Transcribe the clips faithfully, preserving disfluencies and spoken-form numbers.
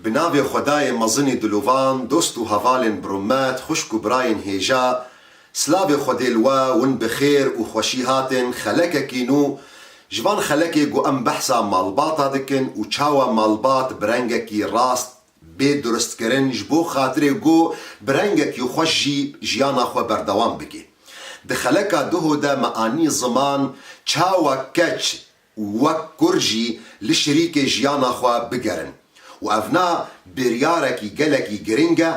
Bi navê Xwedayê mezinî dilovan, dost û hevalên bi rûmet, xwişk û birayên hêja, silavê Xwedê li we, win bi xêr û xweşî hatin, xelekekî nû, ji van xelekê ku em behsa malbata dikin û çawa malbat bi rengekî rast bê durustkirin, ji bo xatirê ku bi rengekî xweş jî jiyana xwe berdewam bike. Di xeleka duho de me anî ziman çawa keç wek kur jî li şirîkê jiyana xwe bigerin. Û evna biryarekî gelekî giring e,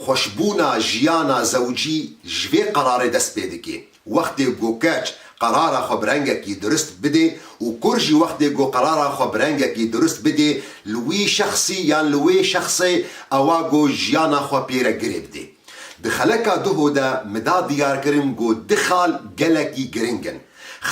xweşbûna jiyana zewcî ji vê qerarê dest pê dike. Wextê ku keç qerara xwe bi rengekî durist bidê û kur jî wextê ku qerara xwe bi rengekî durist bidê, li wî şexsî yan li wê şexsê ewa ku jiyana xwe pê re girê bidê. Di xeleka duho de min da diyarkirin ku du xal gelekî giring in.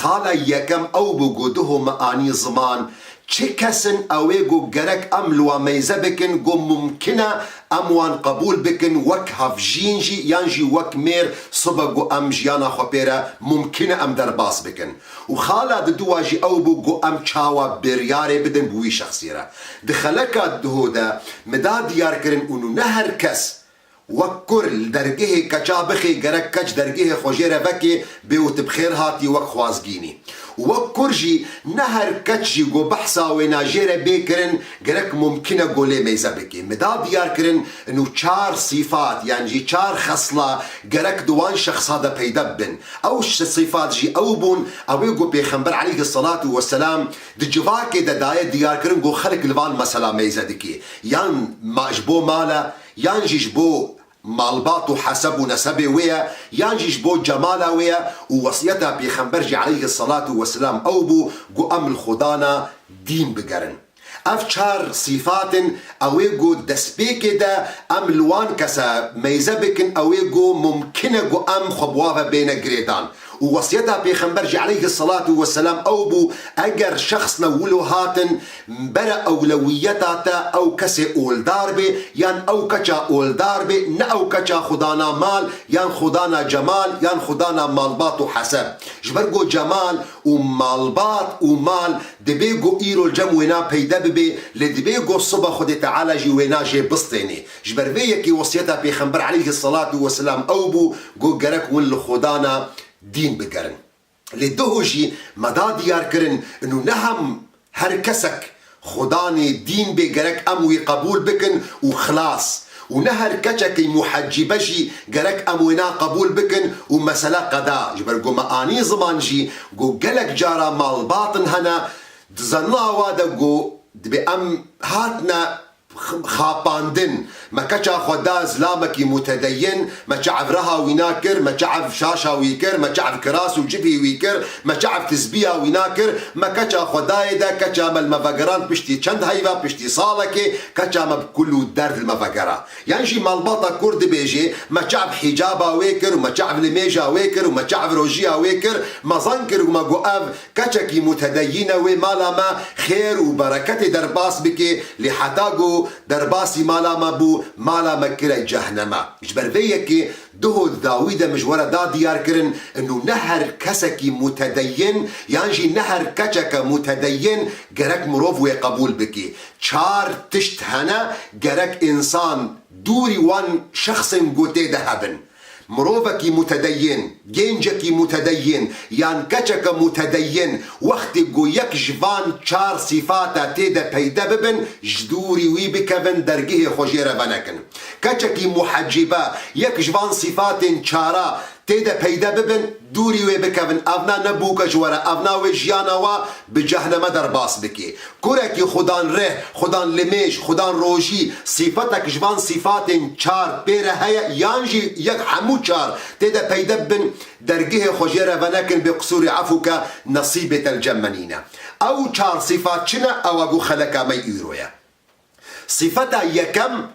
Xala yekem ew bû ku duho me anî ziman, çi kes in ew ê ku gerek em li wan meyze bikin ku mumkin e em wan qebûl bikin wek hevjîn jî yan jî wek mêr sibe ku em jiyana xwe pê re mumkin e em derbas bikin. Û xala diduwa jî ew bû ku em çawa biryarê bidin bi wî şexsî re. Di xeleka duho de min da diyarkirin û nû ne her kes wek kur li dergehê keça bixê, gerek keç dergehê xwe jê re vekê bê û tu bi xêr hatî wek xwazgînî. Û wek kur jî ne her keç jî ku behsa wêna jê re bê kirin, gerek mumkin e ku lê meyze bike. Min da diyar kirin, inu çar sîfat, yan jî çar xesla gerek di wan şexsa de peyde bibin. Ew şi-, sîfat jî ew bûn, ew ê ku Pêxember aleyhisselatu vesselam di civakê de daye diyar kirin ku xelk li van mesela meyze dike. Yan ma-, ji bo mal e, yan jî ji bo malbat û heseb û nesebê wê ye, yan jî ji bo cemala wê ye û wesiyeta Pêxember jî aleyhisselatu vesselam ew bû ku em li xwedana dîn bigerin. Ev çar sîfat in, ew ê ku destpêkê de em li wan kese meyze bikin, ew ê ku mumkin e ku em xwe bi wa ve bêne girêdan. Û wesiyeta Pêxember jî aleyhisselatu vesselam ew bû, eger şexsne wilo hatin, bere ewlewiyeta te ew kesê oldar bê, yan ew keça oldar bê, ne ew keça xwedana mal, yan xwedana cemal, yan xwedana malbat û heseb. Ji ber ku cemal û malbat û mal dibê ku îro li cem wêna peyde bibê, lê dibê ku sibe Xwedê Teala jî wêna jê bistênê. Ji ber vê yekê wesiyeta Pêxember aleyhisselatu vesselam ew bû ku gerek win li xwedana dîn bigerin. Lê duho jî me da diyar kirin, inu ne hem her kesek xwedanê dîn bê gerek em wî qebûl bikin û xilas. Û ne her keçekî muhecîbe jî gerek em wêna qebûl bikin û mesele qeda. Ji ber ku me anî ziman jî ku gelek cara malbatin hene, di zanina wa de ku dibê em hatine x-, xapandin. Me keça xwe da zilamekî mutedeyin, me çi ev reha wî nakir, me çi ev şaşa wî kir, me çi ev kiras û civî wî kir, me çi ev tizbiya wî nakir, me keça xwe dayê de, keça me li me vegeran piştî çend heyva, piştî salekê, keça me bi kul û derd li me vegera. Yan jî malbata kur dibêjê, me çi ev hîcaba wê kir û me çi ev limêja wê kir û me çi ev rojiya wê kir, me zan kir û me got ev Keçekî mutedeyîn e wê mala me xêr û bereketê derbas bike, lê heta ku derbasî mala me bû, mala me kire cehneme. Ji ber vê yekê duho di dawî de min ji we re da diyar kirin, inu ne her kesekî mutedeyîn yan jî ne her keçeke mutedeyîn gerek mirov wê qebûl bike. Çar tişt hene gerek însan dûrî wan şexsên ku tê de hebin. Mirovekî mutedeyyin, gencekî mutedeyyin yan keçeke mutedeyyin wextê ku yek ji van çar sîfata tê de peyde bibin, ji dûrî wî bikevin, dergihê xwe jê re venekin. Keçekî muhecîbe yek ji van sîfatên çara tê de peyde bibin, dûrî wê bikevin. Evna ne bûk e ji we re, evna wê jiyana we bi cehneme derbas bike. Kurekî xudan rih, xudan limêj, xudan rojî, sîfetek ji van sîfatên çar pê re heye, yan jî yek hemû çar tê de peyde bibin, dergihê xwe jê re venekin, bê qisûrê efûke, nesîbê te li cem me nîne. Ew çar sîfat çi ne? Ewa ku xeleka me îro ye. Sîfeta yekem,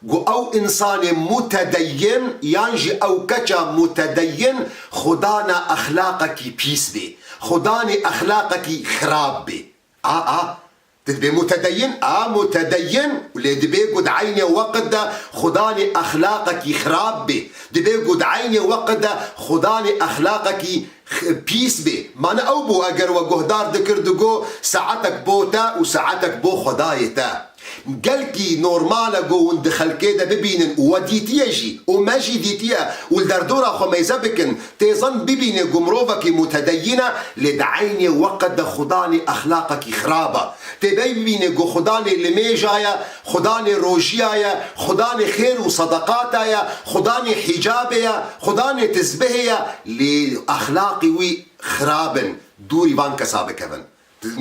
ku ew însanê mutedeyyin yan jî ew keça mutedeyyin xudana exlaqekî pîs bê, xudanê exlaqekî xirab bê. A, a, tu dibê mutedeyyin, a, mutedeyyin, lê dibê ku di eynê weqt de xudanê exlaqekî xirab bê. Dibê ku di eynê weqt de xudanê exlaqekî x-, pîs bê. Mane ew bû, eger we guhdar dikir, digo, saetek bo te û saetek bo Xwedayê te. Gelkî normal e ku hûn di xelkê de bibînin û we dîtiye jî û me jî dîtiye û li derdora xwe meyze bikin, têzan bibîne ku mirovekî mutedeyyin e, lê di eynê weqt de xudanê exlaqekî xirab e. Tê bey bibîne ku xudanê limêja ye, xudanê rojiya ye, xudanê xêr û sedeqata ye, xudanê hicabê ye, xudanê tizbihê ye, lê exlaqî wî xirab in. Dûrî van kesa bikevin.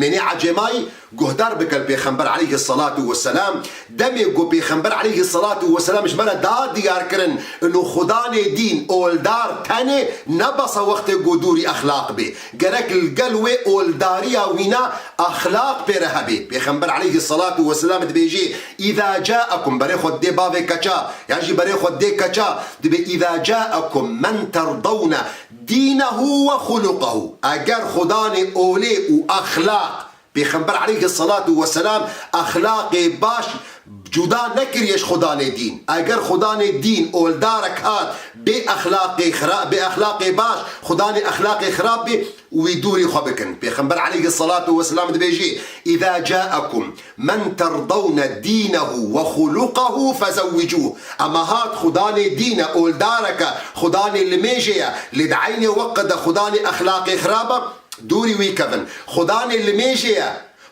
Mênê ecêmayî guhdar bike li Pêxember aleyhi salatu vesselam. Demê ku Pêxember aleyhi salatu vesselam ji me re da diyar kirin, ino xudanê dîn oldar tenê ne bes e wextê ku dûrî exlaq bê. Gerek li gel wê oldariya wîna exlaq pê re hebê. Pêxember aleyhi salatu vesselam dibêjê, "Îza caekum", berê xwe dê bavê keça, yan jî berê xwe dê keça, dibê, "Îza caekum men terdawne dînehu ve xuluqehu." Eger xudanê olê û exlaq, Pêxember aleyhi salatu vesselam exlaqê baş cuda nekiriye ji xudanê dîn. Eger xudanê dîn oldarek hat bê exlaqê xira-, bê exlaqê baş, xudanê exlaqê xirab bê, wî dûrî xwe bikin. Pêxember aleyhi salatu vesselam dibêjê, "Îza caekum men terdawne dînehu ve xuluqehu fezewwicuh." Ema hat xudanê dîn e, oldarek e, xudanê limêjê ye, lê di eynê weqt de xudanê exlaqê xirab e, dûrî wî kevin. Xudanê limêjê ye,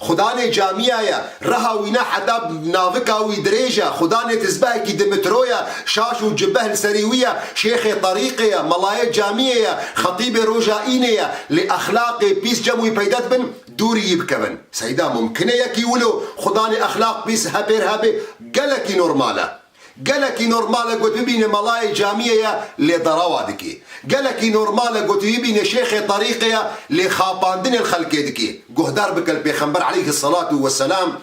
xudanê camiya ye, reha wîna heta navika wî dirêj e, xudanê tizbehekî di mitro ye, şaş û cibeh li serî wî ye, şêxê terîqê ye, melayê camiyê ye, xetîbê roja înê ye, lê exlaqê pîs cem wî peyde dibin, dûrî yî bikevin. Seyda mumkin e yekî wilo xudanê exlaq pîs hepêr hebe, gelekî normal e. Gelekî normal e ku tu bibîne melayê camiyê ye lê derewa dikê. Gelekî normal e ku tu bibîne şêxê terîqê ye lê xapandinê li xelkê dikê. Guhdar bike li Pêxember aleyhi salatu vesselam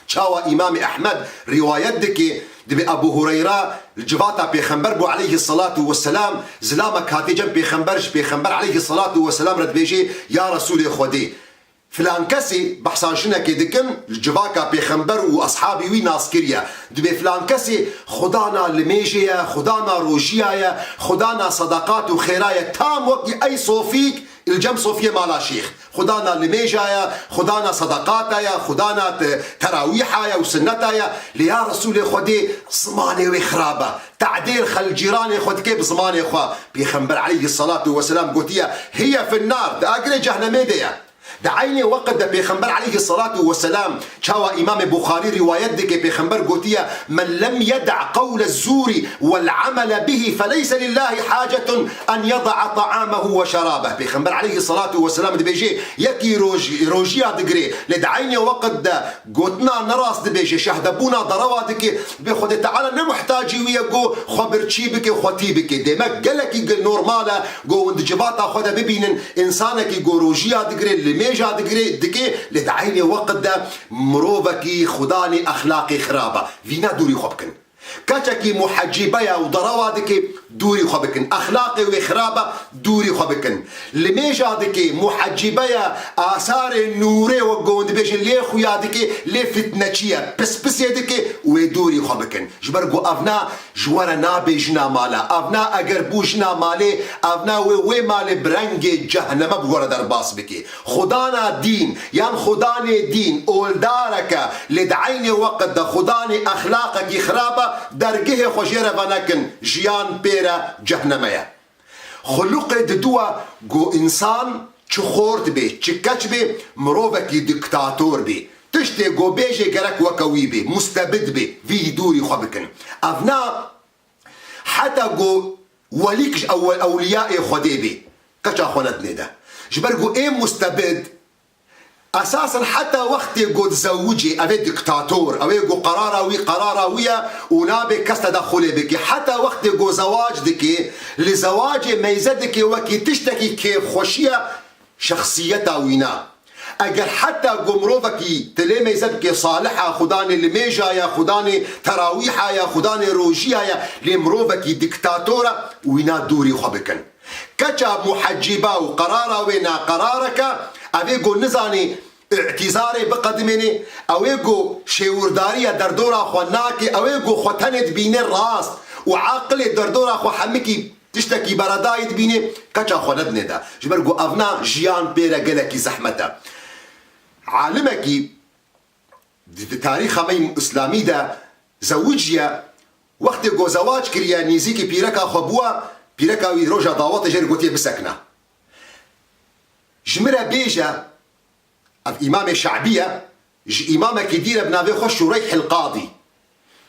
çawa Îmamê Ehmed rîwayet dike, dibê Ebû Hureyra li civata Pêxember bû aleyhi salatu vesselam, zilamek hatî cem Pêxember, ji Pêxember aleyhi salatu vesselam re dibêjê, "Ya Resûlê Xwedê, filan kesê," behsa jinekê dikin, li civaka Pêxember û eshabî wî nas kiriye. Dibê, "Filan kesê xudana limêjê ye, xudana rojiya ye, xudana sedeqat û xêra ye, tam wekî ey sofîk li cem sofiyê mala şêx. Xudana limêja ye, xudana sedeqata ye, xudana te-, terawîha ye û sinneta ye. Lê ya Resûlê Xwedê, zimanê wê xirab e. Tehdê li xel cîranê xwe dike bi zimanê xwe." Pêxember aleyhi salatu vesselam gotiye, "Hiye fin nar, di agirê cehnemê de ye." Di eynê weqt de Pêxember aleyhi salatu vesselam, çawa Îmamê Buxarî rîwayet dike, Pêxember gotiye, "Men lem yeda qewle zûrî wel amele bihî feleyse lillahî hacetun en yedaa taamehu ve şerabeh." Pêxember aleyhi salatu vesselam dibêje, yekî roj-, rojiya digire, lê di eynê weqt de gotina nerast dibêje, şehdebûna derewa dike, dibê Xwedê Teala ne muhtacî wî ye ku xwe birçî bike, xwe tî bike. Demek gelekî gi-, normal e ku hûn di civata xwe de bibînin, însanekî ku rojiya digire, limêja digire, dike, lê di eynê weqt de mirovekî xudanê exlaqê xirab e. Vîna dûrî xwe bikin. Keçekî muhecîbe ye û derewa dike, dûrî xwe bikin. Exlaqê wê xirab e, dûrî xwe bikin. Limêja dike, muhecîbe ye, asarê nûrê wek ku hûn dibêjin lê xuya dike, lê fitneçî ye, pispisê dike, wê dûrî xwe bikin. Ji ber ku evna ji we re nabe jina mala. Evna eger bû jina malê, evna wê, wê malê bi rengê cehneme bi we re derbas bike. Xudana dîn, yan xudanê dîn, oldarek e, lê di eynê weqt de xudanê exlaqekî xirab e, dergehê xwe jê re venekin, jiyan pê re cehneme ye. Xuluqê didu e, ku însan çi xort bê, çi keç bê, mirovekî diktator bê. Tiştê ku bêjê gerek weke wî bê, mustebid bê, vî dûrî xwe bikin. Evna heta ku welîk ji ew-, ewliyayê Xwedê bê, keça xwe nedinê de. Ji ber ku ê mustebid, esasen heta wextê ku dizewicê, ev ê diktator, ew ê ku qerara wî, qerara wî ye û nabe kes te dexulê bike. Heta wextê ku zewac dike, li zewacê meyze dike wekî tiştekî kêfxweşiye şexsiyeta wîna. Eger heta ku mirovekî tu lê meyze bike, salih e, xudanê limêja ye, xudanê terawîha ye, xudanê rojiya ye, lê mirovekî diktator e, wîna dûrî xwe bikin. Keça muhecîba û qerara wê naqerareke, ev ê ku nizanî îtîzarê biqedimênê, ew ê ku şêwirdariya derdora xwe nake, ew ê ku xwe tenê dibîne rast û aqilê derdora xwe hemikî tiştekî beredayî dibîne, keça xwe nedinê de. Ji ber ku evna jiyan pê re gelekî zehmet e. Alimekî Di, di tarîxa me îslamî de zewiciye, wextê ku zewac kiriye, nêzîkî pîreka xwe bûye, pîreka wî roja dawetê jê re gotiye bisekine. Ji min re bêje, ev Îmamê Şe'bî ye, ji îmamekî dî re bi navê xwe Şureyh el-Qadî.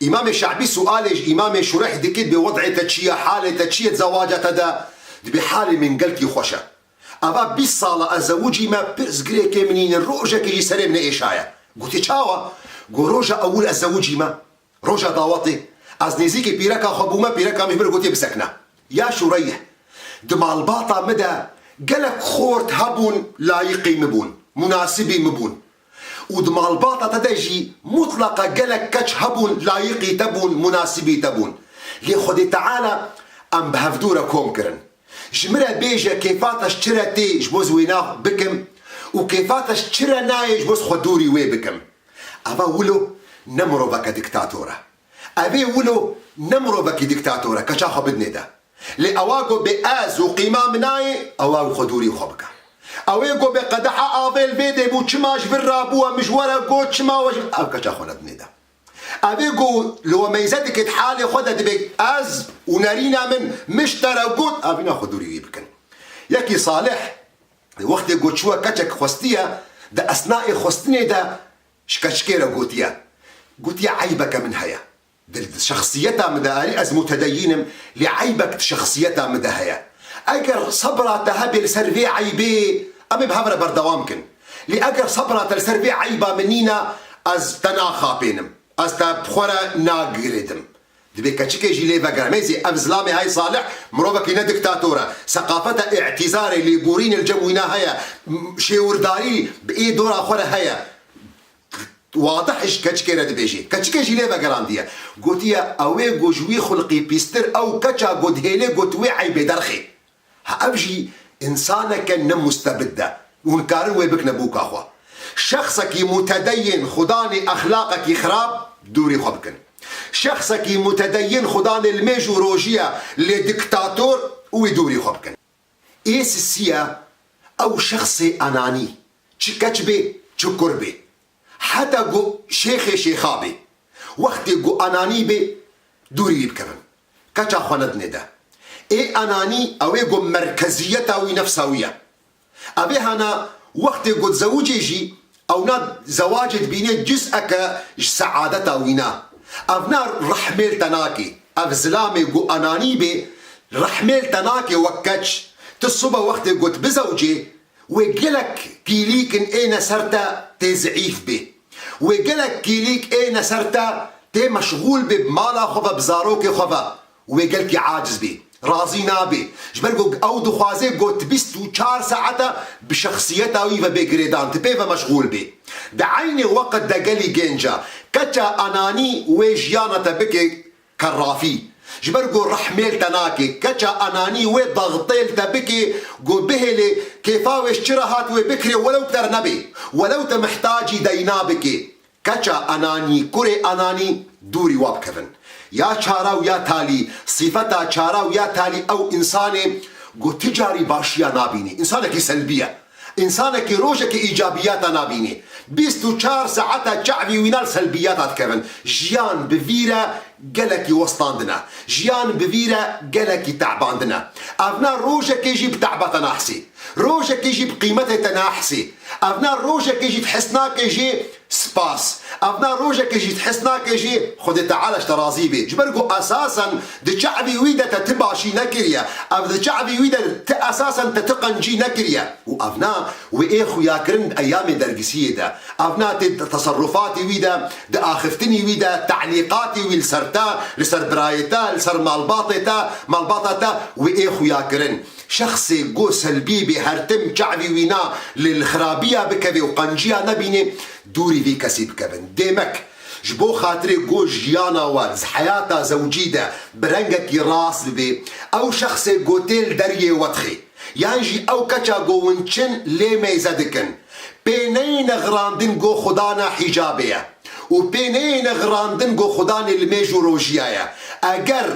Îmamê Şe'bî sualê ji Îmamê Şureyh dike, dibê, "Wed'ê te çi ye, halê te çi ye, di zewaca te de?" Dibê, "Halê min gelkî xweş e. Eva bîst sal e ez zewicî me, pirsgirêkê min nîne, rojekê jî serê min neêşaye." Gotê, "Çawa?" Go, "Roja ewil ez zewicî me, roja dawetê, ez nêzîkî pîreka xwe bûme, pîreka min ji min re gotiye bisekine." Ya Şureyh, di malbata min de gelek xort hebûn, layiqî min bûn, munasibî min bûn. Û di malbata te de jî mutleqa gelek keç hebûn, layiqî te bûn, munasibî te bûn. Lê Xwedê Teala em bi hevdû re kom kirin. Ji min re bêje, kêfa te ji çi re tê, ji bo ez wêna bikim û kêfa te ji çi re nayê, ji bo ez xwe dûrî wê bikim. Eva wilo ne miroveke diktator e. Evê wilo ne mirovekî diktator e, keça xwe bidinê de. Lê ewa ku bê ez û qîma min nayê, ewa xwe dûrî xwe bike. Ew ê ku bê qedeha avê li vê dê bû, çima ji vir rabû, em ji we re got, çima we ji, ev keça xwe nedinê de. Ev ê ku li we meyze dike, di halê xwe de dibê, ez û nerîna min, min ji te re got, evîna xwe dûrî wî bikin. Yekî Salih, wextê ku çûye keçek xwestiye, di esnayê xwestinê de ji keçikê re gotiye. Gotiye, eybeke min heye. Di, di şexsiyeta min de, erê ez mutedeyyin im, lê eybek di şexsiyeta min de heye. Eger sebra te hebe li ser vê eybê, em ê bi hev re berdewam kin. Lê eger sebra te li ser vê eyba min nîne, ez te naxapênim. Ez te bi xwe re nagirêdim. Dibê keçikê jî lê vegere. Meyzê ev zilamê hey Salih, mirovekî ne diktator e. Seqafeta îtîzarê, lêborînê li cem wîna heye. M-, şêwirdarî bi ê dora xwe re heye. Wadih ji keçikê re dibêjê. Keçikê jî lê vegerandiye. Gotiye, ew ê ku ji wî xulqî pîstir, ew keça ku dihêlê ku tu wê eybê derxê. Ha ev jî însaneke ne mustebid e. Hûn karin wê bikine bûka xwe. Şexsekî mutedeyyin xudanê exlaqekî xirab dûrî xwe bikin. Şexsekî mutedeyyin xudanê li mêj û rojî ye, lê diktator û wî dûrî xwe bikin. Ê sisiya ew şexsê enanî, çi keç bê, çi kur bê. Heta ku şêxê şêxa bê. Wextê ku enanî bê, dûrî wî bikevin. Keça xwe nedinê de. Ê enanî, ew ê ku merkeziyeta wî nefsa wî ye. Ev ê hana wextê ku dizewicê jî, ewna zewacê dibînê ciz'eke ji seadeta wîna. Evna rehmê li te nakê. Ev zilamê ku enanî bê, rehmê li te nakê wek keç. Tu sibe wextê ku dibizewicê, wê gelek kîlîkin êne ser te tê zeîf bê. Wê gelek kîlîk êne ser te tê meşxûl bê bi mala xwe ve, bi zarokê xwe ve. Wê gelkî aciz bê. Razî nabê. Ji ber ku ew dixwaze got bîst û çar saete bi şexsiyeta wî ve bê girêdan. Ti pê ve meşxûl bê. Di eynê weqt de gelî gênc e. Keça enanî wê jiyana te bike kerrafî. Ji ber ku rehmê li te nake. Keça enanî wê daxtê li te bike, ku bihêlê kêfa wê ji çi re hat wê bikirê, welew bi te re nebe. Welew te mihtacî deyna bike. Keça enanî, kurê enanî, dûrî wa bikevin. Ya çara û ya talî, sîfeta çara û ya talî ew însanê ku ti carî başiya nabînî. Însanekî selbî ye. Însanekî rojekê îcabiyata nabînî. Bîst û çar saeta çavî wîna li selbiyata dikevin. Jiyan bi vî re gelekî westandine. Jiyan bi vî re gelekî tebandine. Evna rojekê jî bi tebata nahsî. Rojekê jî bi qîmetê te nahsî. Evna rojekê jî di hisnakê jî spas. Evna rojekê jî di hisnakê jî Xwedê Teala ji te razî bê. Ji ber ku esasen di çavî wî de te ti başî nekiriye. Ev di çavî wî de ti esasen te ti qencî nekiriye. Û evna wê ê xuyakirin di eyamê dergisiyê de. Evna tê di teserrufatê wî de, di axiftinî wî de, telîqatê wî li ser te, li ser birayê te, li ser malbatê te, malbata te, wê ê xuyakirin. Şexsê go selbî bê, her tim çavî wîna li, li xirabiya bikeve û qenciya nebîne, dûrî vî kesî bikevin. Dêmek, ji bo xatirê go jiyana we, zi heyata zewcî de bi rengekî rast bibe, ew şexsê go tê li deriyê we dixê. Yan jî ew keça go hûn çin lê meyze dikin. Pê neyêne xirandin go xudana hîcabê ye. Û pê neyêne xirandin go xudanê li mêj û rojiya ye. Eger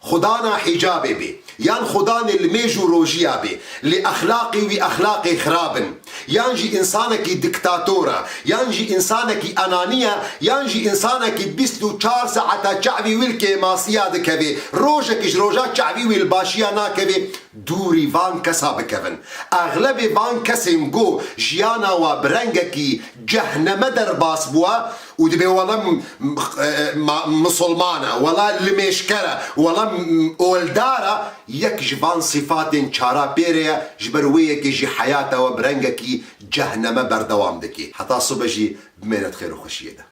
xudana hîcabê bê, Yan xudanê li mêj û rojiya bê, lê exlaqê wî exlaqê xirab in. Yan jî însanekî diktator e, yan jî însanekî enanî ye, yan jî însanekî bîst û çar saeta çavî wî li kêmasiya dikevê, rojekî ji roja çavî wî li başiya nakevê. Dûrî van kesa bikevin. Exlebê van kesên ku jiyana wa bi rengekî cehneme derbas bûwa û dibê wela m-, m-, e, ma-, misilman e, wela limêjker e, wela m-, oldar e, yek ji van sîfatên çara pêrê ye, ji ber wê yekê jî heyata we bi rengekî cehneme berdewam dike. Heta sibe jî bimêne di xêr û xweşiyê de.